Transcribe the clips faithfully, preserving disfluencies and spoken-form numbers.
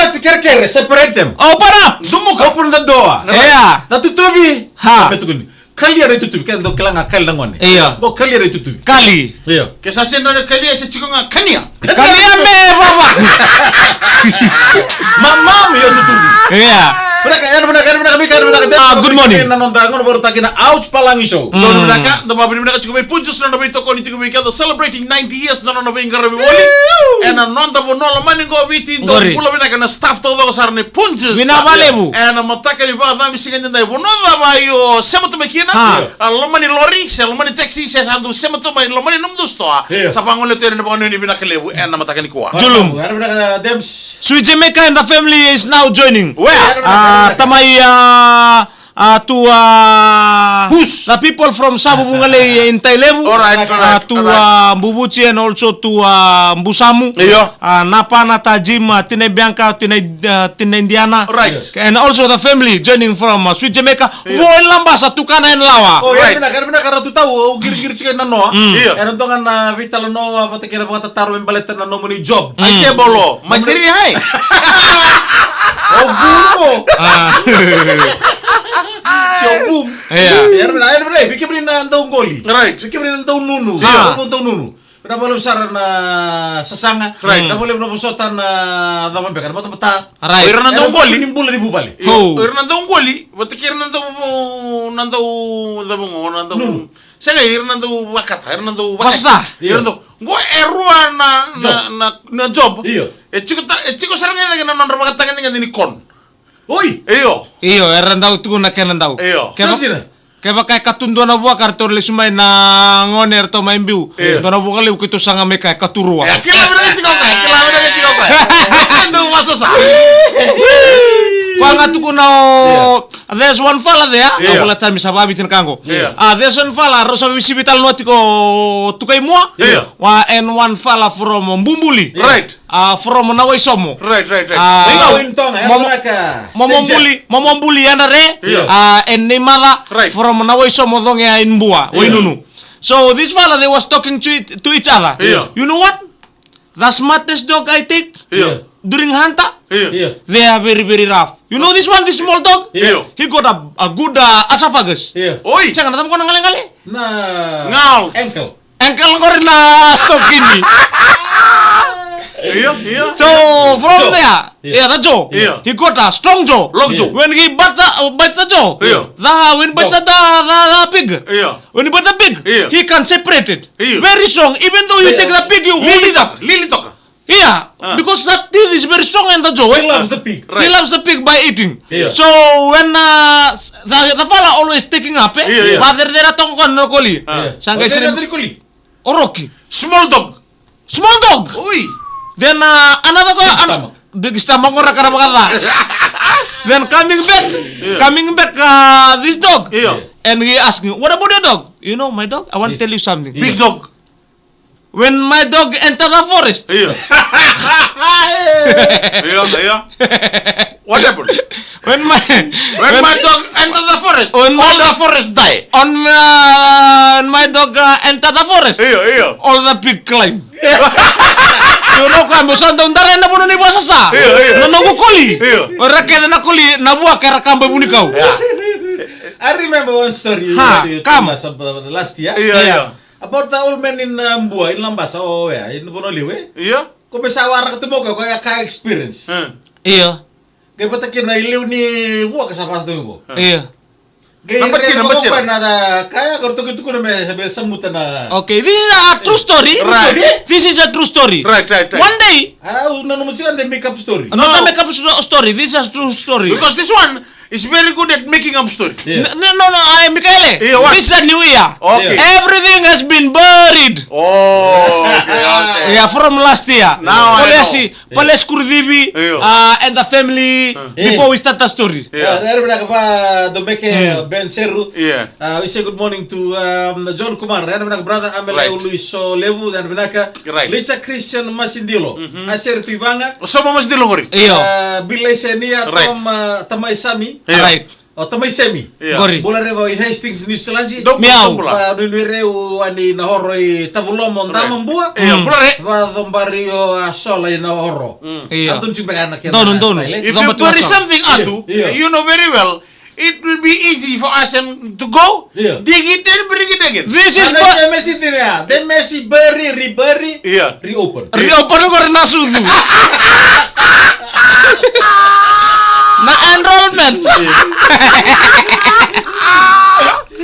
That's kerekere, separate them. Open up. Dumuka. Open the door. Yeah. Na tutuvi. Ha. Me tukuni. Kalia na itutuvi, ke dau kila ga kali na gone. Io. Qo kalia na itutuvi. Kali. Io. Ke sa sega na kalia, se tiko ga kania. Kania me vava. Mamam, io tutuvi. Io. Vinaka, ena vinaka, ena vinaka, Mika, ena vinaka. Ah, good morning. Na noda gauna vakarautaki na Ouch Palagi Show. Mm. Donu vinaka, da vavinavinaka tiko vei Punjas na nona veitokoni tiko vei keda celebrating ninety years na nona veiqaravi voli. Ena noda vanua lomani qo Viti, dou bula vinaka na staff taucoko sara ni Punjas. Vinaka vakalevu. Ena mataka ni vakacavi siga edaidai, vanua cava o sema tu mai kina? Ha. A loma ni lori, se loma ni taxi, se sa dau sema tu mai loma ni nomudou sitoa. Io. Sa vagolea tu yani na vakanuinui vinaka levu ena mataka nikua. Julum. Era vinaka, Debs. Sweet Jamaica and the family is now joining. Where? Era vinaka, era vinaka. Ah, tamai, ah, ah, tu, ah, Who's? The people from Savu Vugalei in Tailevu. All right, all right, ah, tu, all right. Ah, Buvuchi and also tu, ah, Busamu. Io. Ah, Napa, Nata, Jim, ah, tinai Bianca, tinai, ah, tinai Indiana. Right. And also the family joining from, ah, Sweet Jamaica. Io. Vo in Labasa, Tukana and Lawa. Oh, right. Era vinaka, era vinaka, Ratu Tau, au qiriqiri tiko na noa. Mm. Io. Era dua ga na veitalanoa vata kei na vakatataro me baleta na nomuni job. Mm. Ai se bolo, majiri hai. O gumo. Ah. Se o gum. Io. Era vinaka, era vinaka, vei kemuni na dau qoli. Right. Vei kemuni na dau nunu. Io. Dau nunu. Vinaka vakalevu sara na sasaga. Right. Vinaka vakalevu na vosota na cava beka, na batabata. Right. O ira na dau qoli. Ni bula ni vuvale. Io. Ho. O ira na dau qoli, vata kei ira na dau, na dau cava qo, na dau. Nunu. Sega, ira na dau vakata, ira na dau vakata. Vasasa. Ira na dau. Qo e rua na, na, job. Na, na job. Io. E tiko ta-, e tiko sara ga cake na nodra vakatagedegede ni kon. Oi. Io. Io, era dau tukuna kena dau. Io. Keva-, sega. Kevaka e katu dua na vuaka, ratou lesu mai na gone, ratou mai biu. Io. Dua na vuaka levu keitou saga mai ka e katu rua. E, kila vinaka tiko ka, kila vinaka tiko ka. Dau vasasa. Koya ga tukuna o, io. There's one fella there. Io. Au vola tami sa vaviti na ka qo. Io. Ah, there's one fella, rau sa veisivi tale noa tiko Tukaimua. Io. Wa, and one fella from Bubuli. Right. Ah, from Nawaisomo. Right, right, right. Ah, Momo-, Momo-, Momo Buli, Momo Buli, Yandare. Io. Ah, and Neimata. Right. From Nawaisomo, Cogea in Bua, io. Wainunu. So this fella, they was talking to it, to each other. Io. You know what? The smartest dog I take, io, during hunter, io, they are very, very rough. You know this one, this small dog? Io. He got a, a good, uh, esophagus. Io. Oi. Sega, na cava qo na galegale? Na ankle. Ankle qori na stokini. Io, io. So, from there, io, yeah, the jaw. Io. He got a strong jaw. Lock jaw. When he bite the, uh, bite the jaw, io, the, when bite the, the, the, the pig. Io. When he bite the pig, io, he can separate it. Io. Very strong. Even though you take the pig, you hold it up. Lili toka, lili toka. Yeah, ah, because that teeth is very strong in the jaw, eh? He loves the pig. Right. He loves the pig by eating. Yeah. So when, uh, s-, the, the fella always taking up, eh? Yeah, yeah. Vacerecerei toka na koli. Ah. Yeah. Sa qai sini koli. O Rocky. Small dog. Small dog. Oi. Then, uh, another guy, big stomach. Big stomach, ora kara vakaca. Then coming back, yeah, coming back, uh, this dog. Yeah. And he asking, "What about your dog?" "You know, my dog, I want to tell you something." Yeah. Big dog. When my dog enter the forest. Io. Io, io. What happened? When my, when, when my dog enter the forest, when all my, the forest die. On, uh, when my dog, uh, enter the forest, io, io, all the pig climb. So, no, ka mo sa dau dara ena vanua ni vasasa. Io, io. Na noqu koli. Io. O ira kece na koli, na vua kei ira kaba i vunikau. Yeah. I remember one story. Ha, you told us about last year. Io, io. About the old man in, uh, Bua, in Labasa, o ya, in Vanua Levu, eh? Io. Ko me sa waraka tu mai o koya, o koya ka experience. Hmm. Io. Qai vata kina i liu ni vua ka sa vata tu mai qo. Hmm. Io. Qai raica na batina, na batina. Na kaya, qai tukuna me, me samuta na. Okay, this is a true story. Right. This is a true story. Right, right, right. One day. Ah, au nanuma tiko ni make up story. No. Not a make up sto-, story. This is a true story. Because this one, is very good at making up story. Yeah. N-, no, no, no, eh, Mikaele. Yeah, what? This is a new year. Okay. Yeah. Everything has been buried. Oh, okay, okay. Yeah, from last year. Now I know. Palesi, yeah, Palesi Kurucivi, yeah, uh, and the family, uh, before we start the story. Yeah. Yeah, era vinaka vua Domeke, mm, Ben Seru. Yeah. Uh, we say good morning to, um, John Kumar. Era vinaka brother Amele, right, Luis Levu. Era vinaka. Right. Licha Christian Masidilo. Mm-hmm. Aser Tuivanga. Somo Masidilo qori. Io. Uh, Billy Senia, right, Tom, uh, Tamai Sami. Io. Right. O tamai Semi. Ia. Qori. Bula re qo i Hastings, New Zealand. Dou Miau. Bula. Va nui nui reu ani na horo i Tavulomo, Right. Dama Bua. Ia, Mm. bula re. Va cobari o a sola i na horo. Mm. Ia. Atu ni tiko beka na kena Donu, donu. style, eh? If Dama you bury Tuasol. something, Ia, Atu, ia. you know very well, it will be easy for us and to go, Ia. dig it and bring it again. This is Ana bo- te mesi tiri ya. Te mesi bury, rebbury, Ia. reopen. Reopen qori na sucu. Na enrollment.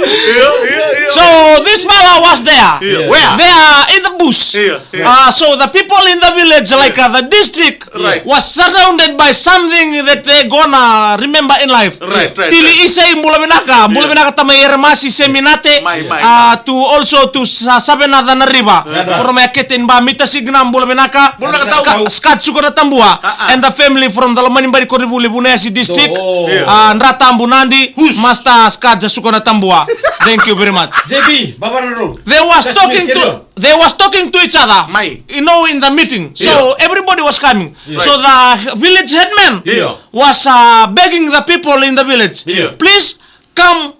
Ia, ia, ia. So this fella was there. Ia. Where? There in the bush. Ia, ia. Uh, so the people in the village, like uh, the district, Right. was surrounded by something that they gonna remember in life. Right, right, Tili right. Isai, bula vinaka, bula Yeah. vinaka tamai Eremasi, Seminate, Mai, mai, uh, mai. to also to Sa-, Savenaca na River. Yeah. From Ekete in Ba, Mita Signam, bula vinaka. Bula vinaka Ska-, tau. Skat Suka na Tabua, Ah, ah. and the family from the Lomani Bari Korivuli, Vunayasi district. Oh. Yeah. Uh, Dratabu Nadi, Who's? Master Skat Suka na Tabua. Thank you very much. J B, Baba na Road. They was Just talking me, to, carry on. They was talking to each other. Mai. You know, in the meeting. So Yeah. everybody was coming. Yeah. So Right. the village headman Yeah. was uh, begging the people in the village. Yeah. Please come,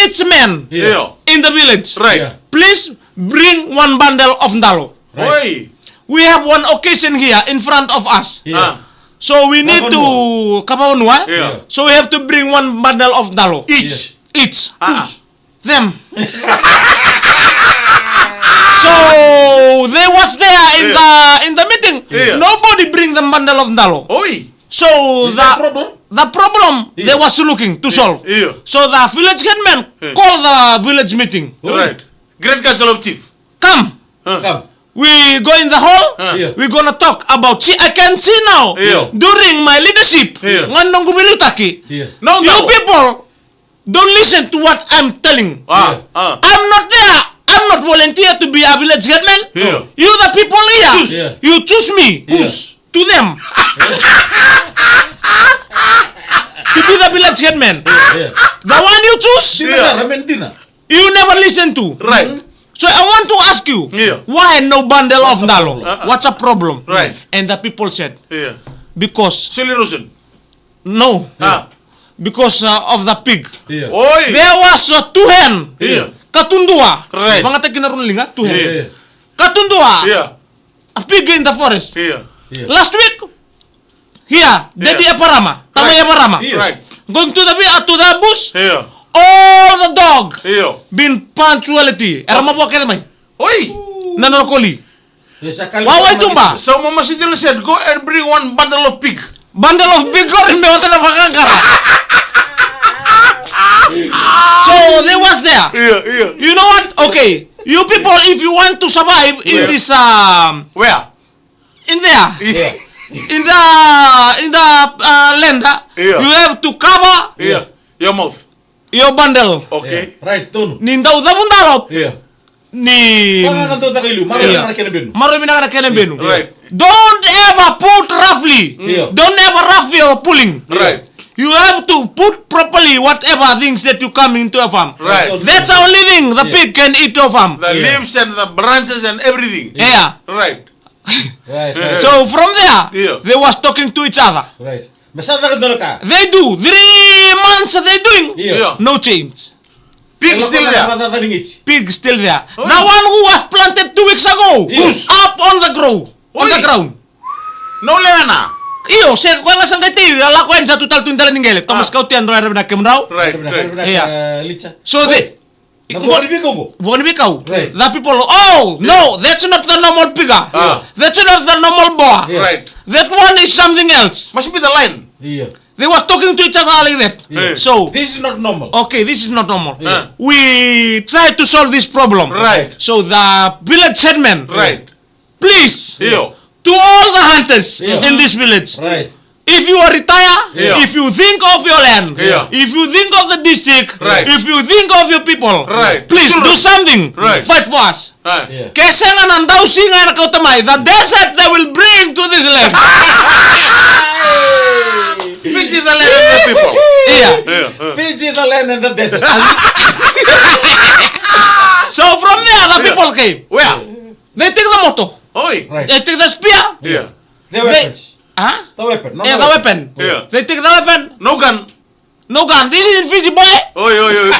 each man Yeah. in the village. Right. Yeah. Please bring one bundle of ndalo. Right. Oi. We have one occasion here in front of us. Yeah. Ah. So we need Kavanua. to Kavanua. Yeah. So we have to bring one bundle of ndalo. Each. Yeah. Each. Ah. Them. So they was there in Yeah. the in the meeting. Yeah. Nobody bring the bundle of ndalo. Oi. So Is the that problem? the problem Yeah. they was looking to Yeah. solve. Yeah. So the village headman Yeah. called the village meeting. Oi. Right. Grand Council of Chief. Come. Huh. Come. We go in the hall. Huh. Yeah. We gonna talk about. See, I can see now. Yeah. During my leadership, Yeah. nga noqu veiliutaki. Yeah. No, You no. people don't listen to what I'm telling. Ah, Yeah. ah. I'm not there. I'm not volunteer to be a village headman. Yeah. You the people here, Choose. Yeah. you choose me Choose. to them. To be the village headman. Yeah. The one you choose, Sina Yeah. sa ramen dina. you never listen to. Right. So I want to ask you, Yeah. why no bundle of What's the ndalo? problem? Uh-uh. What's a problem? Right. And the people said, Yeah. because Silly Rosen. No. Ah. Because uh, of the pig. Yeah. Oi. There was uh, two hen. Yeah. Katudua. Right. Vakayagataki na rua na liga, two hen. Yeah. Yeah. Katudua. Yeah. A pig in the forest. Yeah. Yeah. Last week, here, Daddy Yeah. Eparama, Tamai Right. Eparama. Yeah. Right. Going to the vi- uh, to the bush. Yeah. All the dog Yeah. been punctuality. Era mavoa kece mai. Oi. Na nona koli. Yes, I can Wa wai tuba. So Mama Sitila said, "Go and bring one bundle of pig." Bundle of pig qori me wata na vakaqara. So they was there. Yeah, yeah. You know what? Okay. You people, if you want to survive in Yeah. this um Where? in there, Yeah. in the in the uh, land, uh, Yeah. you have to cover Yeah. Your mouth. your bundle. Okay. Yeah. Right, tonu. Ni dau cavu dalo. Yeah. Ni Vaka ka dau caka i liu, maro Yeah. vinaka na kena benu. Maro vinaka na kena benu. Right. Don't ever put roughly. Yeah. Don't ever rough your pulling. Right. You have to put properly whatever things that you come into a farm. Right. That's the only thing the Yeah. pig can eat your farm. The Yeah. leaves and the branches and everything. Yeah. Right. Right, right. So from there, Yeah. they was talking to each other. Right. Me sa caka dua na ka. They do. Three months they doing. Yeah. Yeah. No change. Pig still there. Pig still there. Oh. The one who was planted two weeks ago. Yes. Up on the grow. On the Oi. ground. No lewena. Io, se koya ga sa qai tei, a lako yani sa tu tale tu ni dela ni qele. Thomas Ah. Kauti, yadra, yadra vinaka kemudrau. Right, Vinaka, right. vinaka, Yeah. Licha. So they Na Boa ni Veikau qo? Boa ni Veikau. Right. The people, "Oh, no, that's not the normal piga. Ah. That's not the normal boa. Yeah. Right. That one is something else." Must be the line. Yeah. They was talking to each other like that. Yeah. Eh. So, This is not normal. okay, this is not normal. Yeah. We try to solve this problem. Right. So the village headman, Right. please, Io. to all the hunters Yeah. in this village, Right. if you are retire, Yeah. if you think of your land, Yeah. if you think of the district, Right. if you think of your people, Right. please do Children. something. Right. Fight for us. Right. Yeah. Ke sega na dausiga era kauta mai, the desert they will bring to this land. Fiji, the land of the people. Yeah. Yeah, yeah. Fiji, the land and the desert. So from there, the Yeah. people came. Where? They take the moto. Oi. Right. They take the spear. Yeah. The They weapons. Huh? The weapon, no, Yeah, no the weapon. weapon. Yeah. They take the weapon. No gun. No gun. This is Fiji boy. Oi, oi, oi.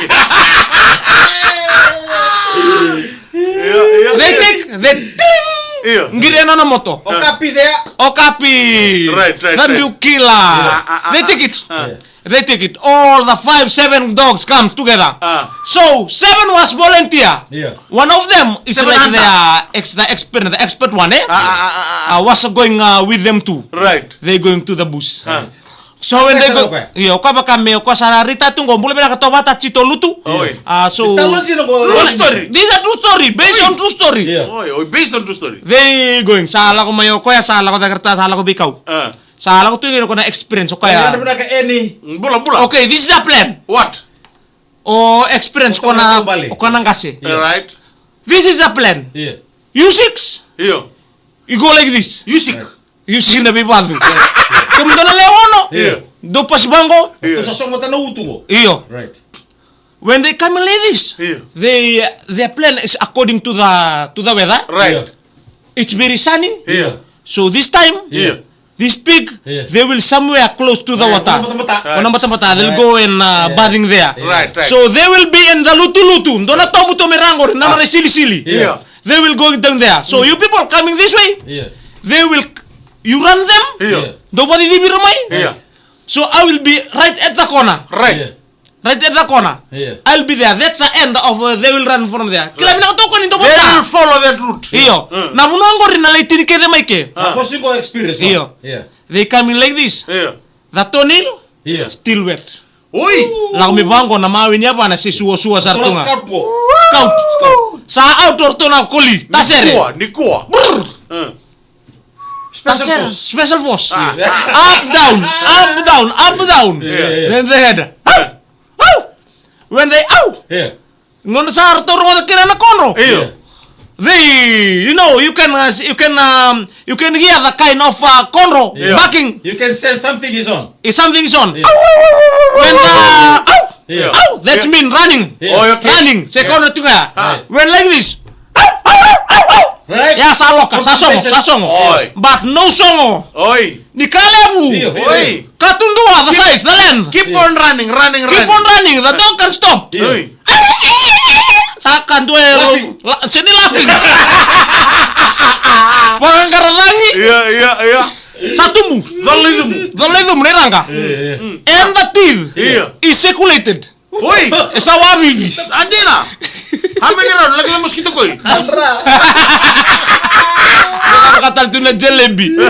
Io, io. They take the ting. Io. Qiri ena nona moto. Okapi there. Okapi. Right, right, right. That you kill. Ah, ah, ah, they take it. Ah. They take it. All the five, seven dogs come together. Ah. So seven was volunteer. Yeah. One of them is seven like hunter. The uh, ex, the expert, the expert one, eh? Ah, ah, ah, ah, ah. Uh, was going uh, with them too. Right. They going to the bush. Ah. So when they go, io, koya vaka me o koya sa rita tu qo, bula vinaka tovata tito lutu. Oi. Ah, so true story. This is a true story, based on true story. Yeah. Oi, oi, based on true story. They going, sa lako mai o koya, sa lako cakarata, sa lako veikau. Ah. Sa lako tu qo na experience o koya. Bula, bula. Okay, this is a plan. What? O experience o koya na qase. Right. This is a plan. Yeah. You six. Io. You go like this. You six. Right. You see na veivacu. Kemudou na lewe ono. Io. Dou pasi vaqo. Io. Dou sa sogota na utu qo. Io. Right. When they come in like this, io, they, their plan is according to the, to the weather. Right. Io. It's very sunny. Io. So this time, io, this pig, io, they will somewhere close to the water. Right. Kona batabata. Right. They'll go and uh, bathing there. Right, right. So they will be in the lutulutu. Dou na tobu tu me ra qori, na nodra silisili. Io. They will go down there. So you people coming this way, io, they will, you run them. Io. Dou vacicivi ira mai. Io. So I will be right at the corner. Right. Io. Right at the corner. Io. I'll be there. That's the end of uh, they will run from there. Kila vinaka toka ni dou. They will follow that route. Io. Mm. Na vanua qori na lai tini kece mai ke. Ah. Ko single experience. Io. Yeah. They coming like this. Io. The toenail, io, still wet. Oi! Lako mai vaqo na mawe ni yavana se suasua sara tu ga. Scout. Scout. Sa out o ratou na koli. Tasere. Nikua, nikua. Brr. Eh. Special force. Tasere, special force. Ah. Up, down, up, down, up, down. Yeah, yeah. Then they had, ow! Ow! When they, ow! Yeah. Gauna sa ratou rogoca kina na kodro. Io. They, you know, you can, uh, you can, um, you can hear the kind of uh, kodro barking. You can sense something is on. If something is on. Yeah. When the, ow! Yeah. Ow! That's mean running. Yeah. Oh, okay. Running. Se kodro tu ga. Ah. When like this. Ow! Ow! Ow! Ow! Ow! Right. Ya sa loka, sa sogo, sa sogo. Oi. But no sogo. Oi. Ni ka levu. Oi. Ka tudua, the size, the length. Keep on running, running, running. Keep on running, the dog can stop. Oi. Sa ka dua e laughing. Sega ni laughing. Vakaqara cagi. Ia, ia, ia. Sa tubu. Cola i cumu. Cola i cumu, na iraqa. Ia, ia. And the teeth is circulated. Oi! E sa wavivi. Sa dina. How many round? Like the mosquito coil. Sandra. Ka tale tu na jalebi. Ia,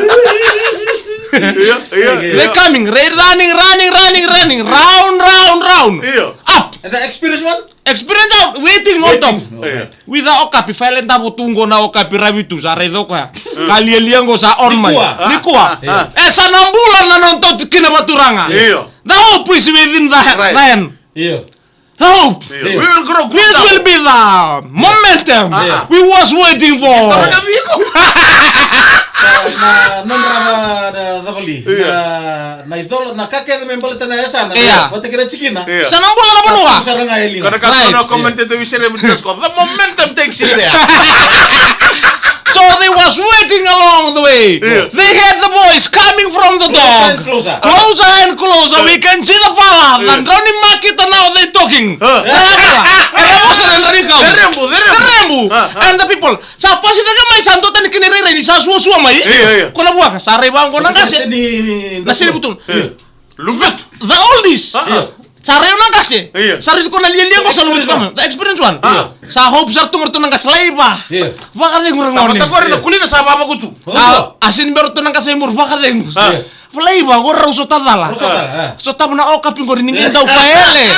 ia, ia. They coming, they running, running, running, running, round, round, round. Ia. Up. And the experience one? Experience out, waiting on top. Waiting. Ia. With the okapi, file davo tu qo na okapi ravi tu sa raica o koya. Ka lialia qo sa on mai. Nikua. Nikua. Ah, ah. E sa na bula na nona toti kina vaturaga. Ia. The hope is within the, right, the hand. Io. The hope. Io. We will grow good now. This will be the momentum, ah, ah, we was waiting for. Tara ka viko. Sa na nodra na, na cavali. Io. Na, na icola, na ka kece me baleta na yasana. Io. Vata kei na tikina. Io. Sa na bula na vanua. Sa tu sara ga e liga. Right. Kana ka na commentator we sere with this call. The momentum takes it there. So they was waiting along the way. Io. They had the voice coming from the dog. Closer and closer. Closer and closer. Io. We can see the fala. Io. Na drau ni makita now they talking. Ah. Era vosa na drau ni kau. The rembu, the rembu. The rembu. Ah, ah. And the people. Sa pasi cake mai sa dua tani kina irairai ni sa suasua mai. Io, io. Ko na vuaka. Sa rai vaqo na qase. Na seni vutu. Io. Luvetu. The oldies. Ah, ah. Sa rai na qase. Io. Sa rai ko na lialia qo sa luvetu kama. The experience one. Ah. Sa hope sa tu ga ratou na qase laiva. Io. Vakacegu ra gone. Tamata qori na kulina sa vavakutu. Ah, a sini bero ratou na qase mur vakacegu. Ah. Laiva qo rau sota cala. Rau sota, ah. Sota na okapi qori ni qai dau faele.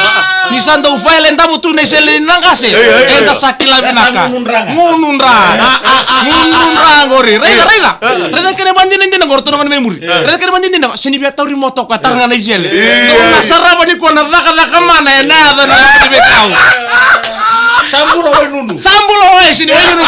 Ni sa dau faele davo tu na isele ni na qase. Io, io, io. Eda sa kila vinaka. Sa gunudra. Gunudra. Ah, ah, ah, ah. Gunudra qori. Raica, raica. Raica kena vadinadina qori ratou na gone mai muri. Raica kena vadinadina, seni via tauri motoka, tara ga na isele. Io. Dou na sarava nikua na cakacaka mana ena yaca ni veikau. Sa bula Wainunu. Sa bula Wai, seni Wainunu.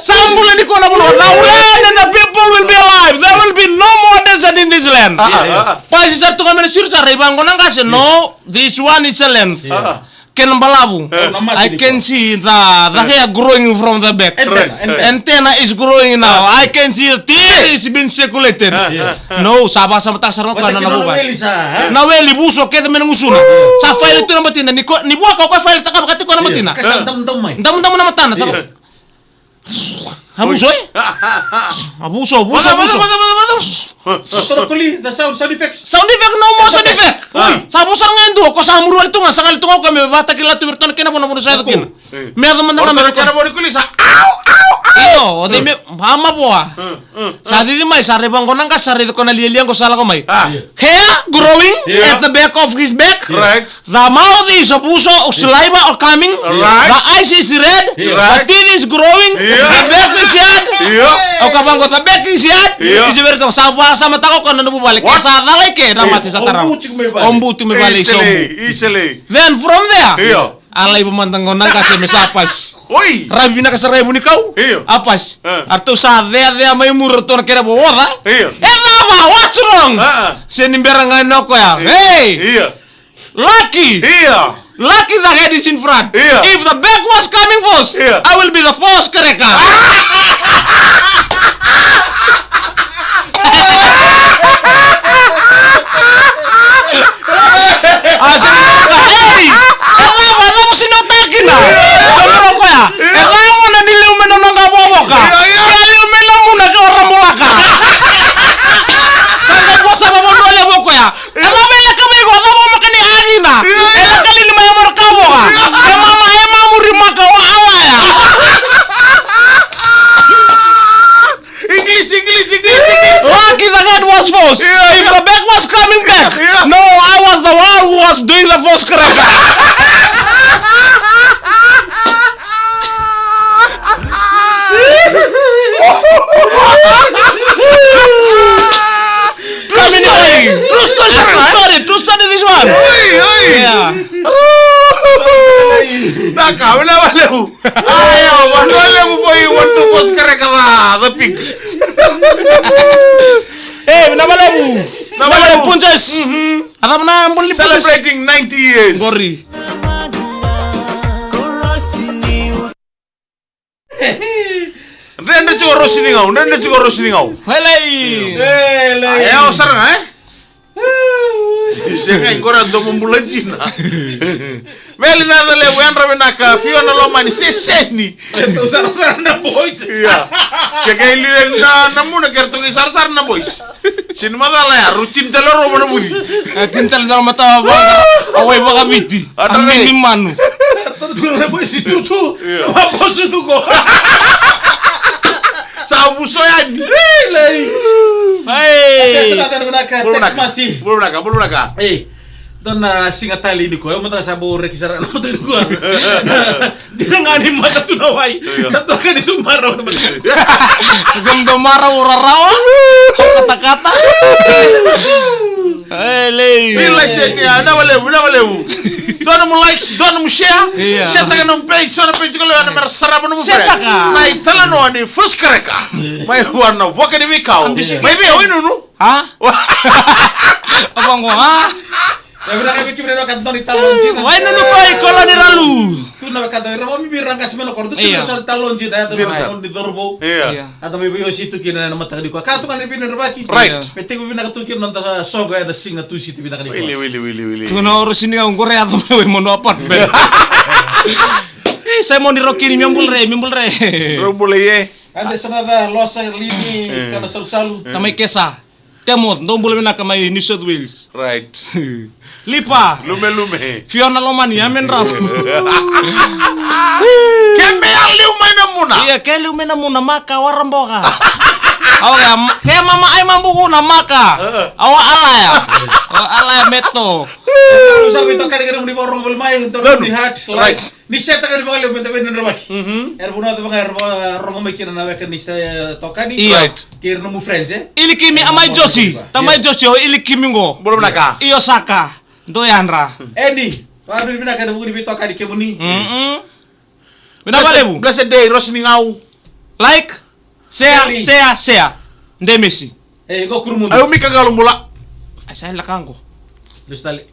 Sa bula nikua na vanua. The land and the people will be alive. There will be no more desert in this land. Ah, ah, ah. Pasi sa tu ga me na siri sa rai vaqo na qase. No, this one is a land. Ah, ah. Kena balavu. Eh. I can see the, the hair growing from the back. Antenna, antenna. Antenna is growing now. I can see the teeth is being circulated. Eh, eh, eh. No, sa vakasamataka sara ga o koya na, na vuvale. Na weli sa, eh? Na weli, vuso kece mai na gusuna. Sa faile tu na batina. Ni ko, ni vuaka o koya faile taka vaka tiko na batina. Ka sa damudamu mai. Damudamu na matana, sa. A vuso, e? A vuso, vuso, vuso. Mada, mada, mada, mada. Toro koli, the sound, sound effects. Sound effect, no more sound effect. Oi. Sa vuso ga e dua, ko sa muri wale tu ga, sa gali tu ga o koya me vakatakila tu vei iratou na kena vo na vanua sa yaco kina. Me yaco mada ga me kena vo ni koli sa, au, au, au. Io, o cei me, a mavoa. Sa cici mai, sa raica qo na qase, sa raica ko na lialia qo sa lako mai. Hair growing at the back of his back. Right. The mouth is a vuso, saliva are coming. Right. The eyes is red. Right. The teeth is growing. Yeah. The back is hard. Yeah. Au ka vaqo, the back is hard. Yeah. Is very strong. Sa vakasamataka o koya na nomu vale. Ke sa cala i ke na mate sa tarava. O butu me vale. O butu me vale i sobu. Easily, easily. Then from there, yeah, a laiva mada qo na qase me sa pasi. Oi. Ravi vinaka sara e vunikau. Io. A pasi. Eh. A ratou sa ceacea mai muri ratou na kena vovoca. Io. E cava, what's wrong? Ah, ah. Se ni bera ga ni o koya. Io. Hey! Io. Lucky! Io. Lucky the head is in front. Io. If the back was coming first, io, I will be the first kerekere. A sa ni toka, ei! E cava, e cava o sa ni toka kina? Sa ni rau koya. E cava gona ni liu mai na noqu vavoka? Ke a liu mai na muna ke o rabulaka. Sa qai vosa vavanua levu o koya. E cava e leka mai iko, e cava o maka ni a kina? E leka lili mai e mona ka voka. E mama, e mamuri maka o alaya. English, English, English, English. Lucky the head was first. Yeah. If the back was coming back, yeah, no, I was the one who was doing the first cracker. True story. True story, true story, this one. Oi, oi. Yeah. Na ka, vinaka vakalevu. Io, vanua levu foi, one, two, four, kerekere, the pig. E, vinaka vakalevu. Vinaka vakalevu, Punjas. Mhm. A cava na bula ni Punjas? Celebrating ninety years. Qori. Dredre tiko Rosi ni Gau, dredre tiko Rosi ni Gau. Helei. Helei. A, e, o sara ga, e? Sega, i qori a domo bula dina. Veli na yacalevu, yadra vinaka, Fiona Lomani, Seseni. E, tou sarasara na boys. Ia. Ke qai liu na, na muna, ke ratou qai sarasara na boys. Sini macala ya, rau tini tale rau vana vuci. E, tini tale rau matawa vaka, a wai vakaviti. A mini manu. Ratou tu na boys tutu. Ia. Na boys tuko. Sa vuso yani. Ilei. Ai. Ate sa na tena vinaka, text masi. Bula vinaka, bula vinaka. E. Dua na siga tale nikua, au mataka sa bau reki sara na mataka nikua. Dina ga ni mata tu na wai. Io. Sa toka ni tu marau na mataka. Qai dau marau rarawa. Katakata. E, lei. Vila Senia, vinaka vakalevu, vinaka vakalevu. Dua nomu likes, dua nomu share. Io. Share taka nomu page, so na page ko lewa na mera sarava nomu friend. Share taka. Na italanoa ni first kerekere. Mai vua na Voka ni Veikau. Mai vei o Inunu. A? A vaqo, a? E vinaka vei kemuni na wekada ni Talonji. Wai nunu koi koloni ralu. Tu na wekada, ra vamimi ra qase mai na koro. Tu na sa Talonji, da yaco na koro ni cauravou. Ia. A da mai veiwasei tu kina na mataka nikua. Ka tu ga ni vinaka vaki. Right. Me tekivu vinaka tu kina na noda soqo ena siga Tusiti vinaka nikua. Wili, wili, wili, wili. Tu na oro sini ga qori yaco mai wai manu apartment. E, Simon Rokini, mi bula re, mi bula re. Bula, bula, e. Ande sa na ca losa lini, e, ka na salusalu. Tamai Kesa. Temoth, dou bula vinaka mai New South Wales. Right. Lipa. Lumelume. Fiona Lomani, amen rau. Ke me a liu mai na muna. Ia, ke liu mai na muna, maka, waraboka. Au ya, ke mama ai mabuku na maka. Au alaya. Au alaya meto. Sa vei tokani kena muni vakarogo voli mai, donu. Right. Ni setaka ni vakalevu me da veinanuraki. Mhm. Era vanua cava ga era vakarogo mai kina na weka ni se tokani. Io. Right. Kei ira nomu friends, e? Ilikimi, amai Josi. Tamai Josi, o Ilikimi qo. Bula vinaka. Io saka. Dou yadra. Eni. Vakavinavinaka ena vuku ni veitokani kemuni. Mm-mm. Vinaka vakalevu. Blessed, blessed day, Rosi ni Gau. Like, share, share, share. Demesi. E, qo Kurumudu. Ai, o Mika Galo bula. Ai, sa laka qo. Lusi tale.